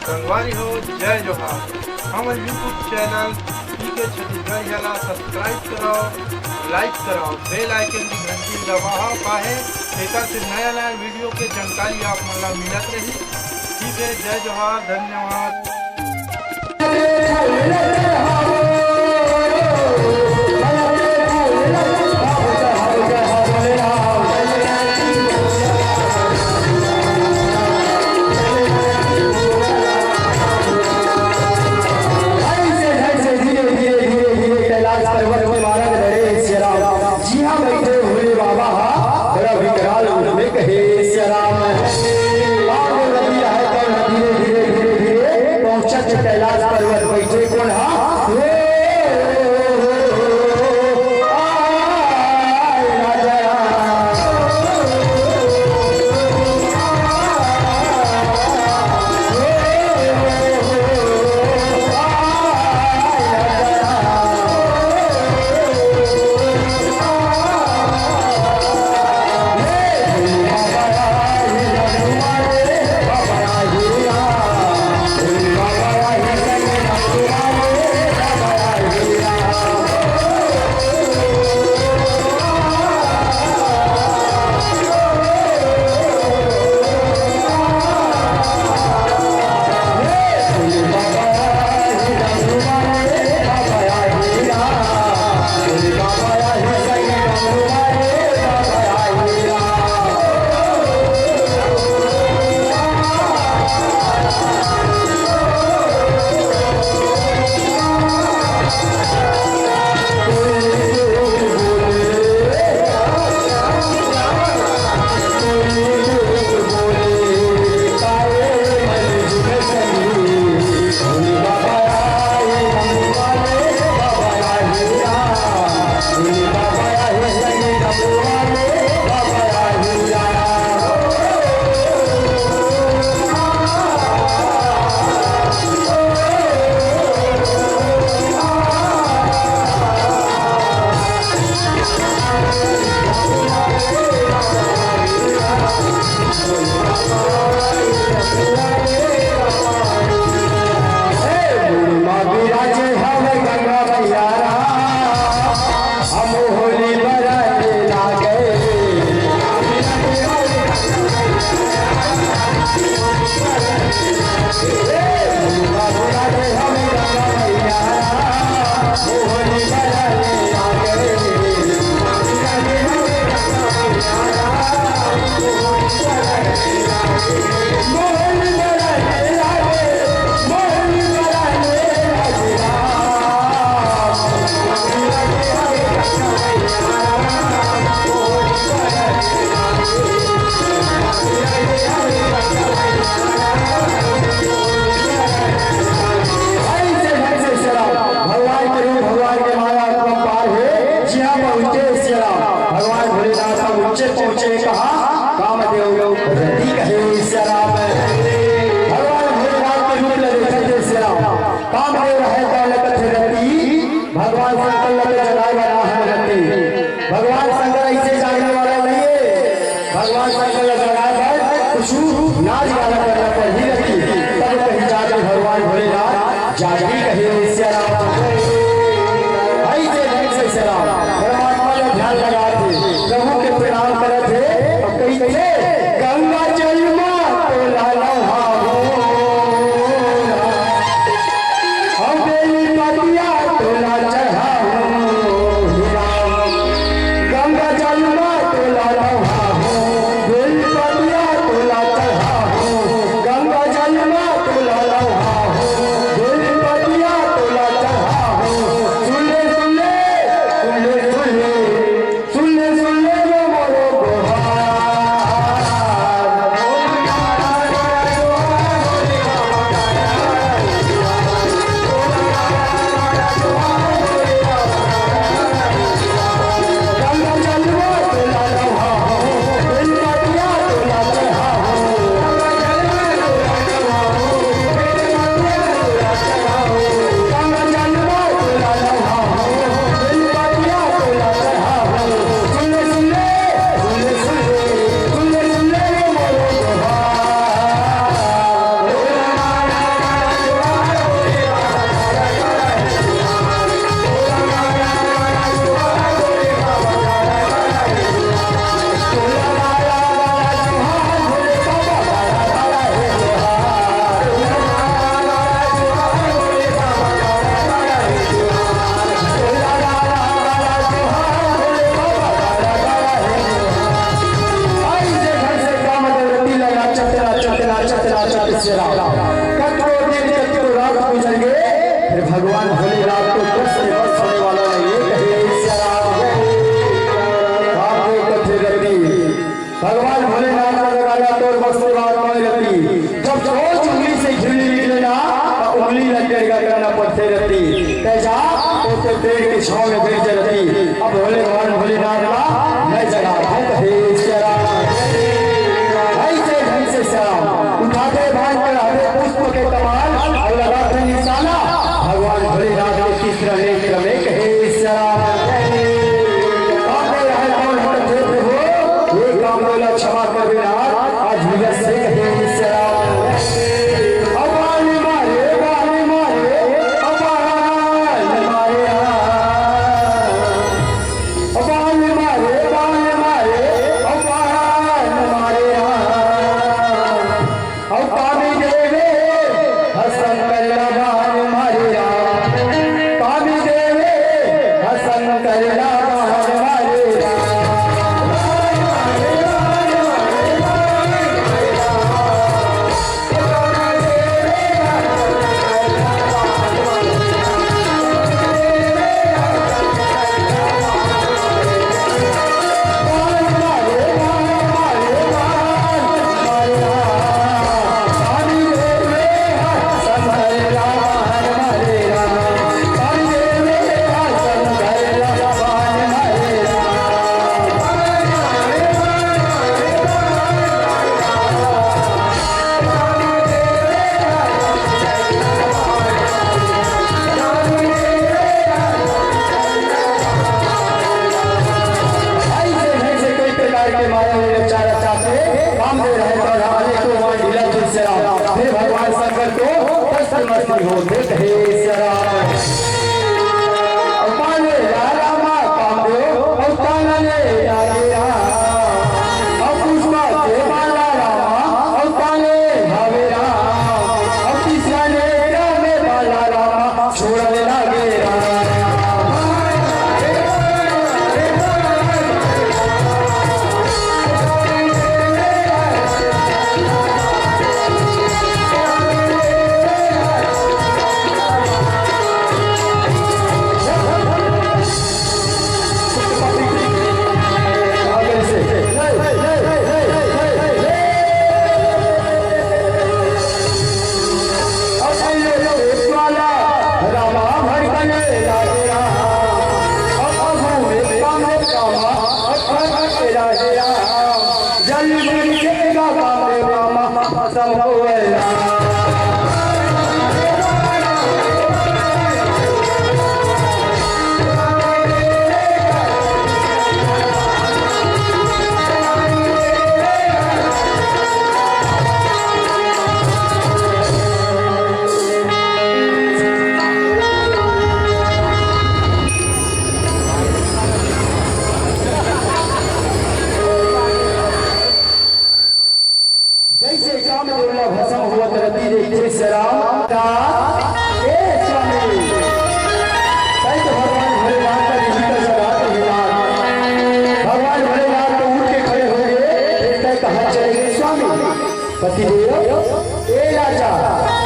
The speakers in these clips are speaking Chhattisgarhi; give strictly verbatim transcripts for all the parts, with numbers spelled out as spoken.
संगवारी हो, जय जोहार। हमर YouTube चैनल पीके छत्तीसगढ़िया ला सब्सक्राइब करव, लाइक करव, बेल आइकन की घंटी दबाव, काहे एकर से नया नया वीडियो के जानकारी आप मन ला मिलत रही। ठीक है, जय जोहार, धन्यवाद। ऐसे ढंग से धीरे धीरे धीरे धीरे कैलाश पर्वत में मार्ग धरे हे सिया राम। जिहाँ बैठे भोले बाबा हा, बड़ा विकराल रूप में कहे सिया राम। पाँव में नदी है तो धीरे धीरे धीरे धीरे पहुँचत कैलाश पर्वत बैठे कोन हा? कतको दिन, कतको रात गुजर गे, फिर भगवान भोलेनाथ तो बस में बस होने वाला नहीं है। कहे, "सिया राम।" राम को कथे रति, भगवान भोलेनाथ का लगाना तोर बस के बात नहीं रहती। जब छोड़ उंगली से झिल्ली निकले ना, तो उंगली लग करके करना पड़ते रहती। कह जा, तो तेरे पेड़ के छांव में बैठ रहती। अब भोले भगवान भोलेनाथ का मैं जगा दूं, कहे, "सिया राम।" ऐसे ढंग से श्याम उठाते भांज पर हरे पुष्प के कमाल और लगाते निशाना भगवान भोलेनाथ के तीसरा नेत्र में, कहे, "सिया राम।" कांपे रहे कौन हट थे प्रभु, ये काम बोला क्षमा कर विनाश, आज विगत से, कहे, "सिया राम।" अब बाण मारे, बाण मारे, अब बाण मारे, बाण मारे, बाण मारे, अब बाण मारे, अब कामी देवे, हर शंकर ला बाण मारे राम। कामी देवे, हर शंकर ला बाण मारे राम। ऐसे ढंग से कई प्रकार के माया में नचारा चाहते, काम दे रहे तो अनेकों वाण ढीला तुझसे राम। हे भगवान शंकर को कष्ट मत हो, देख हे सरा। पाले लाला मा काम दो, और ताना ले लागे राम। और पुष्पा के बाला रामा, और ताले भावे राम। और तीसरा ने रामे बाला रामा, छोड़ने लागे राम। जैसे कामदेव ला भस्म होवत रति देखथे श्री राम का, ए स्वामी, तैं तो भगवान भोलेनाथ का विभीषण सदा के विराट। भगवान भोलेनाथ तो उठ के खड़े हो गए, फिर तैं कहाँ चले गए स्वामी? पतिदेव, ए राजा,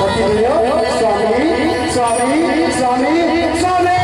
पतिदेव, स्वामी, स्वामी, स्वामी, स्वामी।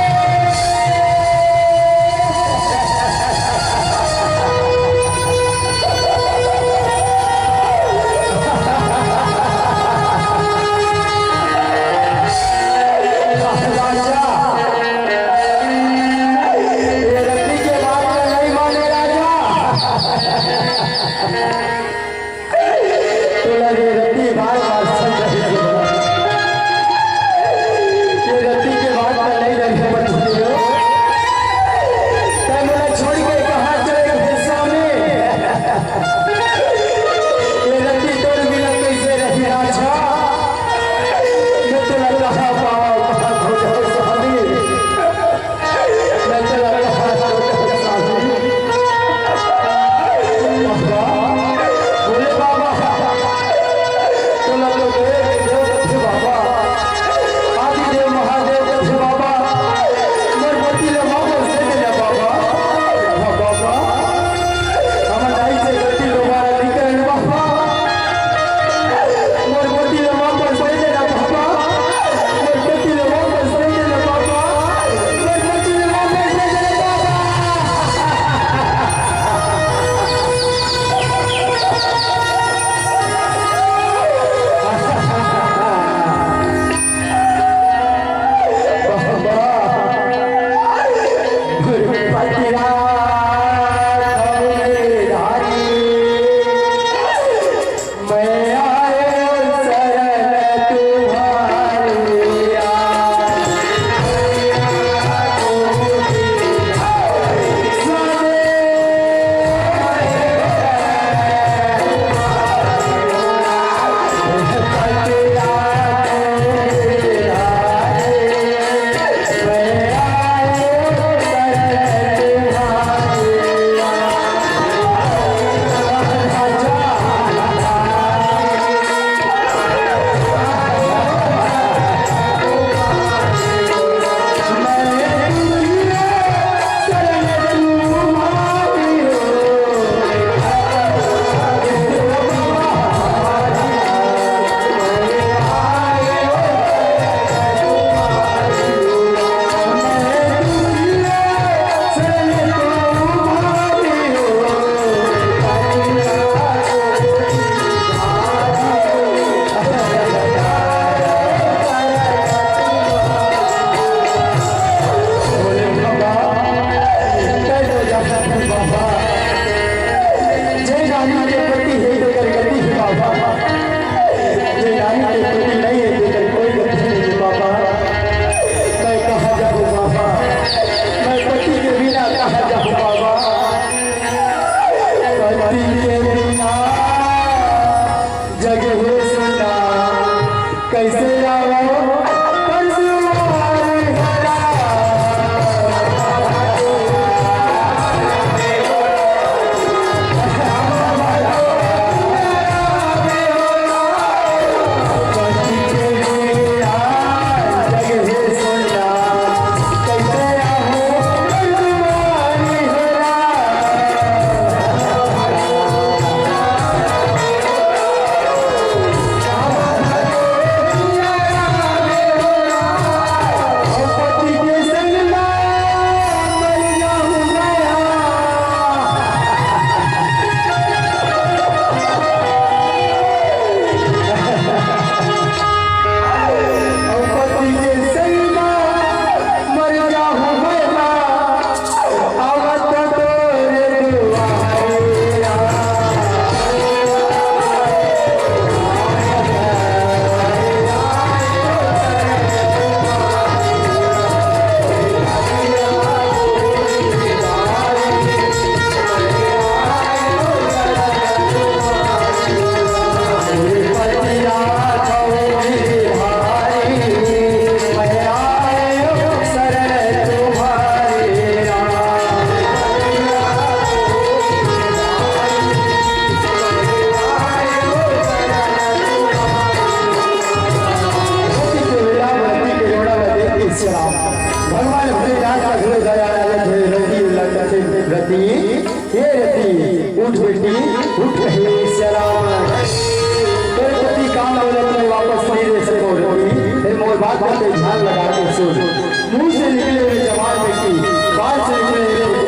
मुंह से निकले हुए जबान बेटी, बाल से निकले हुए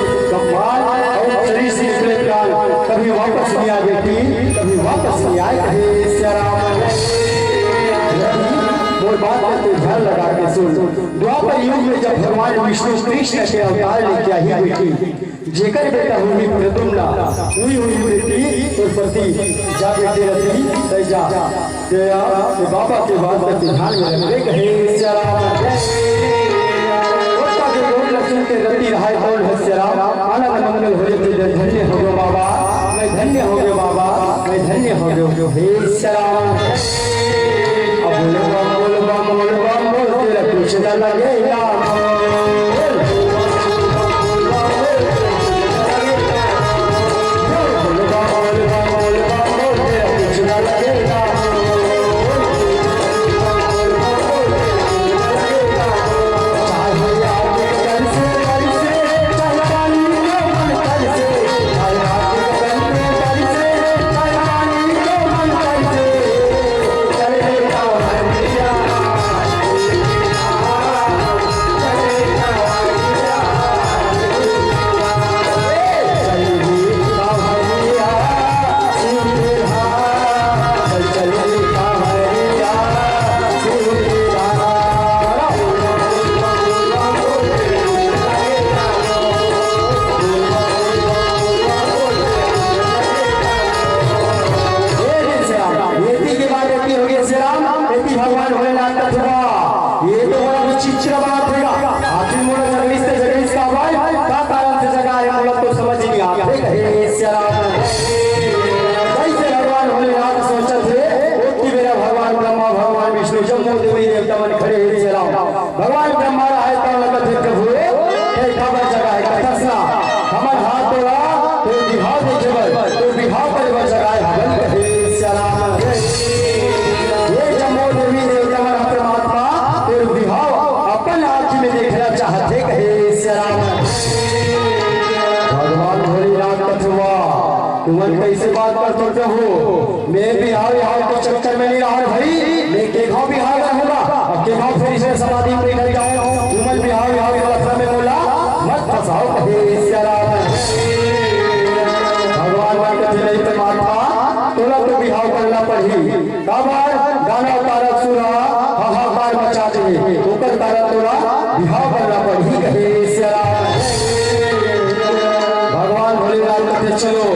बाल और शरीर से निकले प्राण कभी वापस नहीं आए बेटी, कभी वापस नहीं आए। हे सिया राम। मोर बात ला तैं ध्यान लगा के सुन। द्वापर युग में जब भगवान विष्णु कृष्ण के अवतार लेके आही बेटी, जेकर बेटा होही प्रद्युम्न, उही होही बेटी तोर पति। जा बेटी रति, तैं जा। तें बाबा के बात ला ध्यान में रख। हे सिया राम। ओतका के गोठ ला सुन के रति रहाय तौन हे सिया राम। आनंद मंगल होय तें धन्य हो गयो बाबा, मैं धन्य हो गयो बाबा, मैं धन्य हो गयो। हे सिया राम। अब बोल बम, बोल बम, बोल बम, बोल, तेरा कुछ न लगेगा। एती के बाद एती हो गया सिया राम, एती भगवान भोलेनाथ का थुआ। ये तो बड़ा विचित्र बात है। आखिर मोला जगदीश से जगदीश का भाई, का कारण से जगा है, मोला तो समझ नहीं आत हे। हे सिया राम। जैसे भगवान भोलेनाथ सोचत हे, ओतकी बेरा भगवान ब्रह्मा, भगवान विष्णु, जम्मो देवी देवता मन खड़े हे सिया राम। भगवान ब्रह्मा रहाय त लगत हे प्रभु, हे काबर जगा है कथस ना, हमन हाथ तोड़ा, तो बिहाव देखे बर, तो बिहाव करे बर जगाए हवन कहे सिया राम। ये जम्मो देवी देवता मन ह परमात्मा, तोर बिहाव अपन आँखी में देखना चाहत हे कहे सिया राम। भगवान भोलेनाथ कथुआ, तुमन कैसे बात करत हो प्रभु? मैं बिहाव विहाव के चक्कर में नहीं रहा भाई, मैं के घाव बिहाव कर होगा, अब के घाव फिर से समाधि में बैठ जाओ, तुमन बिहाव विहाव के लफड़ा में बोला, मत फंसाओ कहे सिया राम। भगवान मन कथे नहीं परमात्मा, तोला तो बिहाव करना पड़ही। काबर? दानव तारक सुरा हाहाकार मचा दे, ओकर कारण तोला बिहाव करना पड़ही कहे सिया राम। भगवान भोलेनाथ कथे चलो,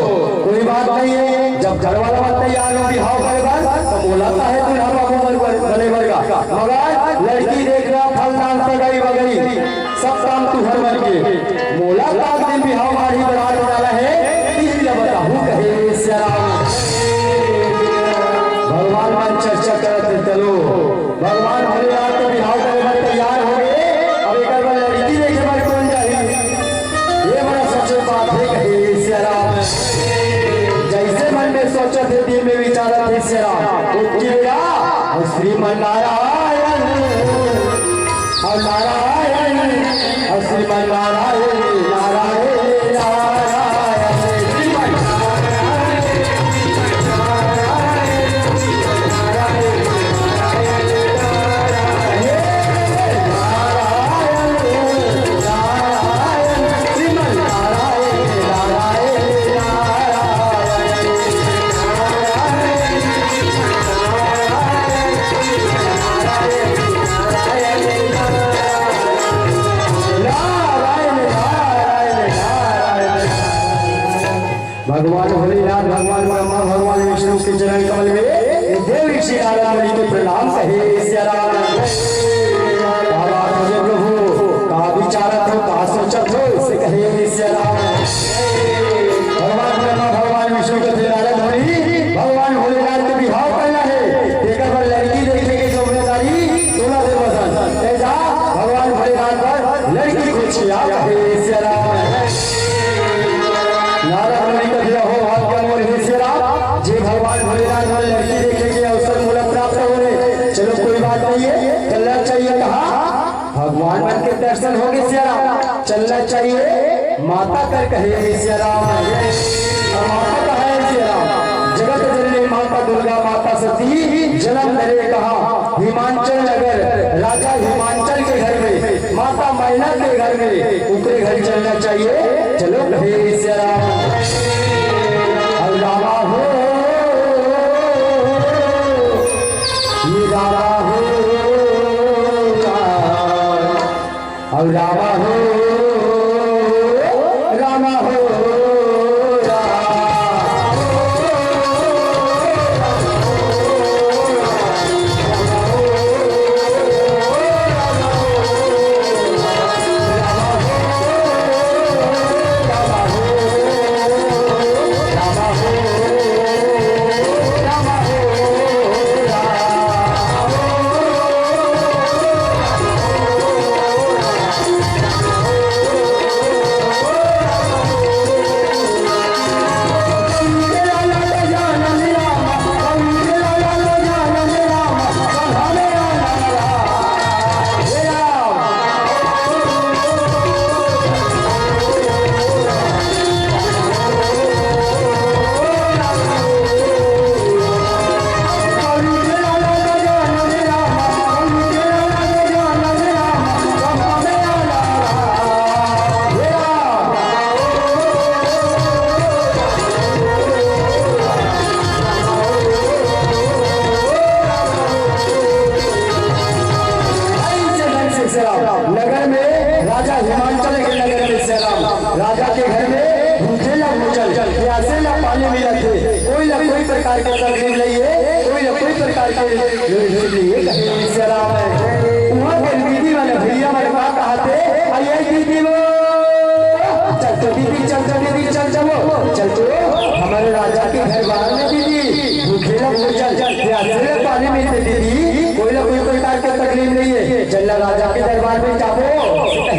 कोई बात नहीं है, जब घर वाला मन तैयार हो बिहाव करे बर, त मोला काहे दुल्हा बाबू बन-, बने बर गा। मगर लड़की देखना, फलदान, सगाई वगैरह, सब काम तुहर मन के। मोला काक दिन बिहाव माढ़ी बरात वाला है, इही ला बताहू कहे सिया राम। भगवान मन चर्चा करत हे, चलो, भगवान भोलेनाथ तो बिहाव करे बर तैयार हो गए, अब एकर बर लड़की देखे बर कौन जाही? ये बड़ा सच्चे बात है कहे सिया राम। जैसे मन में सोचत हे, दिल में विचारत हे सिया राम, ओतकी बेरा, और श्रीमन नारायण, और नारायण, और श्रीमन नारायण, नारायण, नारायण, श्रीमन भगवान भोलेनाथ, भगवान ब्रह्मा, भगवान विष्णु के चरण कमल में ये देव ऋषि नारद मुनि के प्रणाम कहे सिया राम। का बात हे प्रभु, का विचारत हो, का सोचत हो, इसे कहे सिया राम। भगवान ब्रह्मा, भगवान विष्णु कथे नारद मुनि, भगवान भोलेनाथ के बिहाव करना है, तेकर बर लड़की देखे के जिम्मेदारी तोला दे बसन। ए जा, भगवान भोलेनाथ बर लड़की खोज के आ कहे सिया राम। नारद मुनि कथे हो भाग्य मोर हे सिया राम, जे भगवान भोलेनाथ बर लड़की देखे के अवसर मोला प्राप्त होने। चलो कोई बात नहीं है, चलना चाहिए कहाँ? भगवान मन के दर्शन हो गए सिया राम, चलना चाहिए माता कर कहे सिया राम। और माता कहाँ है सिया राम? जगत जननी माता दुर्गा माता सती, जन्म धरे कहाँ? हिमांचल नगर, राजा हिमांचल के घर में। माता मैना के घर में, ओकरे घर चलना चाहिए। चलो, हे सिया राम। अब रामा हो, ये रामा हो, अब रामा हो, रामा हो, रामा। नगर में राजा हिमांचल के नगर में सिया राम, राजा के घर में भूखे ला भोजन, प्यासे ला पानी मिलत हे, कोई ला कोई प्रकार के तकलीफ नहीं है, कोई ला कोई प्रकार के तकलीफ नहीं है, कहे सिया राम है। वहाँ के दीदी मन भैया मन का कहते, "अरे दीदी वो, चल तो दीदी, चल तो दीदी, चल चलो, चल तो हमारे राजा के घर बाहर में दीदी, भूखे ला भोजन, प्यासे ला पानी मिलते दीदी, कोई ला कोई प्रकार के तकलीफ नहीं है, चल ला राजा के दरबार में जाबो।"